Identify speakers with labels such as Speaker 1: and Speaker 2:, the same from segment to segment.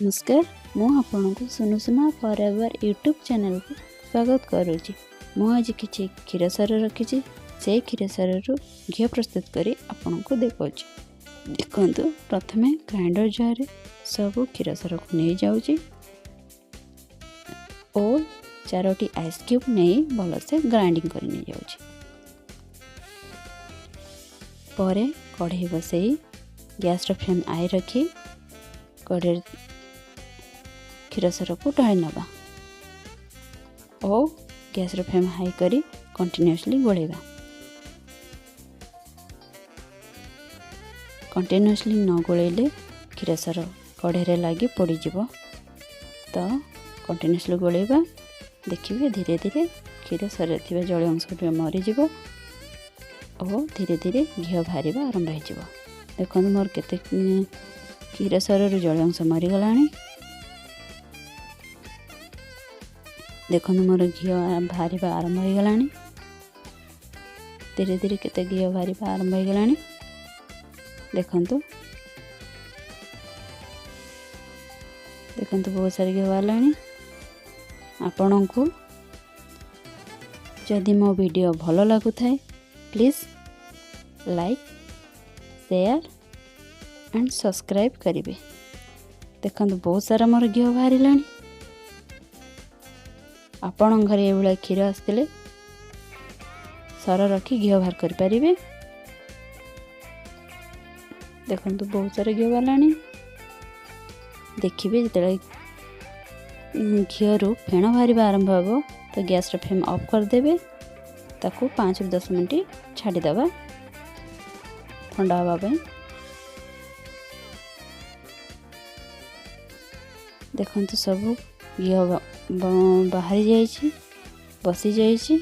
Speaker 1: ନମସ୍କାର, ମୁଁ ଆପଣଙ୍କୁ ସୁନୁସୁନା ଫର୍ ଏଭର୍ ୟୁଟ୍ୟୁବ୍ ଚ୍ୟାନେଲ୍କୁ ସ୍ୱାଗତ କରୁଛି। ମୁଁ ଆଜି କିଛି କ୍ଷୀର ସର ରଖିଛି, ସେଇ କ୍ଷୀର ସରରୁ ଘିଅ ପ୍ରସ୍ତୁତ କରି ଆପଣଙ୍କୁ ଦେଖାଉଛି। ଦେଖନ୍ତୁ, ପ୍ରଥମେ ଗ୍ରାଇଣ୍ଡର ଜାର୍ରେ ସବୁ କ୍ଷୀର ସରକୁ ନେଇଯାଉଛି ଓ 4ଟି ଆଇସ୍ କ୍ୟୁବ୍ ନେଇ ଭଲସେ ଗ୍ରାଇଣ୍ଡିଙ୍ଗ କରି ନେଇଯାଉଛି। ପରେ କଢ଼େଇ ବସେଇ ଗ୍ୟାସ୍ର ଫ୍ଲେମ୍ I ରଖି କଢ଼େଇ କ୍ଷୀର ସରକୁ ଢାଳି ନେବା ଓ ଗ୍ୟାସ୍ର ଫ୍ଲେମ୍ ହାଇ କରି କଣ୍ଟିନ୍ୟୁଅସଲି ଗୋଳେଇବା। କଣ୍ଟିନ୍ୟୁଅସଲି ନ ଗୋଳେଇଲେ କ୍ଷୀର ସର କଢ଼େଇରେ ଲାଗି ପୋଡ଼ିଯିବ, ତ କଣ୍ଟିନ୍ୟୁଅସଲି ଗୋଳେଇବା। ଦେଖିବେ ଧୀରେ ଧୀରେ କ୍ଷୀର ସରରେ ଥିବା ଜଳୀୟ ଅଂଶ ମରିଯିବ ଓ ଧୀରେ ଧୀରେ ଘିଅ ବାହାରିବା ଆରମ୍ଭ ହେଇଯିବ। ଦେଖନ୍ତୁ, ମୋର କେତେ କ୍ଷୀର ସରରୁ ଜଳୀୟ ଅଂଶ ମରିଗଲାଣି। ଦେଖନ୍ତୁ, ମୋର ଘିଅ ବାହାରିବା ଆରମ୍ଭ ହେଇଗଲାଣି। ଧୀରେ ଧୀରେ କେତେ ଘିଅ ବାହାରିବା ଆରମ୍ଭ ହେଇଗଲାଣି। ଦେଖନ୍ତୁ, ଦେଖନ୍ତୁ, ବହୁତ ସାରା ଘିଅ ବାହାରିଲାଣି। ଆପଣଙ୍କୁ ଯଦି ମୋ ଭିଡ଼ିଓ ଭଲ ଲାଗୁଥାଏ, please like, share and subscribe କରିବେ। ଦେଖନ୍ତୁ, ବହୁତ ସାରା ମୋର ଘିଅ ବାହାରିଲାଣି। ଆପଣଙ୍କ ଘରେ ଏଇଭଳିଆ କ୍ଷୀର ଆସିଥିଲେ ସର ରଖି ଘିଅ ବାହାର କରିପାରିବେ। ଦେଖନ୍ତୁ, ବହୁତ ସାରା ଘିଅ ବାହାରିଲାଣି। ଦେଖିବେ, ଯେତେବେଳେ ଘିଅରୁ ଫେଣ ବାହାରିବା ଆରମ୍ଭ ହେବ, ତ ଗ୍ୟାସ୍ର ଫ୍ଲେମ୍ ଅଫ୍ କରିଦେବେ। ତାକୁ 5ରୁ 10 ମିନିଟ୍ ଛାଡ଼ିଦେବା ଥଣ୍ଡା ହେବା ପାଇଁ। ଦେଖନ୍ତୁ, ସବୁ ଘିଅ ବାହାରି ଯାଇଛି, ବସିଯାଇଛି।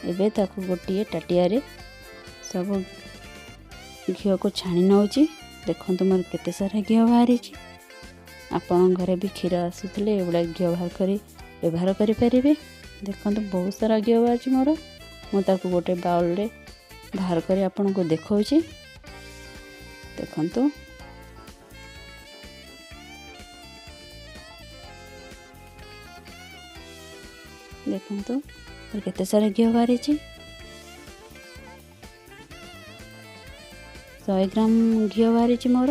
Speaker 1: ଏବେ ତାକୁ ଗୋଟିଏ ତାଟିଆରେ ସବୁ ଘିଅକୁ ଛାଣି ନେଉଛି। ଦେଖନ୍ତୁ, ମୋର କେତେ ସାରା ଘିଅ ବାହାରିଛି। ଆପଣଙ୍କ ଘରେ ବି କ୍ଷୀର ଆସୁଥିଲେ ଏଭଳିଆ ଘିଅ ବାହାର କରି ବ୍ୟବହାର କରିପାରିବେ। ଦେଖନ୍ତୁ, ବହୁତ ସାରା ଘିଅ ବାହାରିଛି ମୋର। ମୁଁ ତାକୁ ଗୋଟେ ବାଉଲରେ ବାହାର କରି ଆପଣଙ୍କୁ ଦେଖାଉଛି। ଦେଖନ୍ତୁ, ଦେଖନ୍ତୁ, କେତେ ସାରା ଘିଅ ବାହାରିଛି। 100 ଗ୍ରାମ ଘିଅ ବାହାରିଛି ମୋର।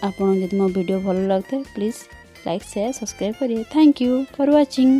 Speaker 1: ଆପଣ ଯଦି ମୋ ଭିଡ଼ିଓ ଭଲ ଲାଗୁଥାଏ, ପ୍ଲିଜ୍ ଲାଇକ୍, ସେୟାର, ସବସ୍କ୍ରାଇବ୍ କରିବେ। Thank you for watching.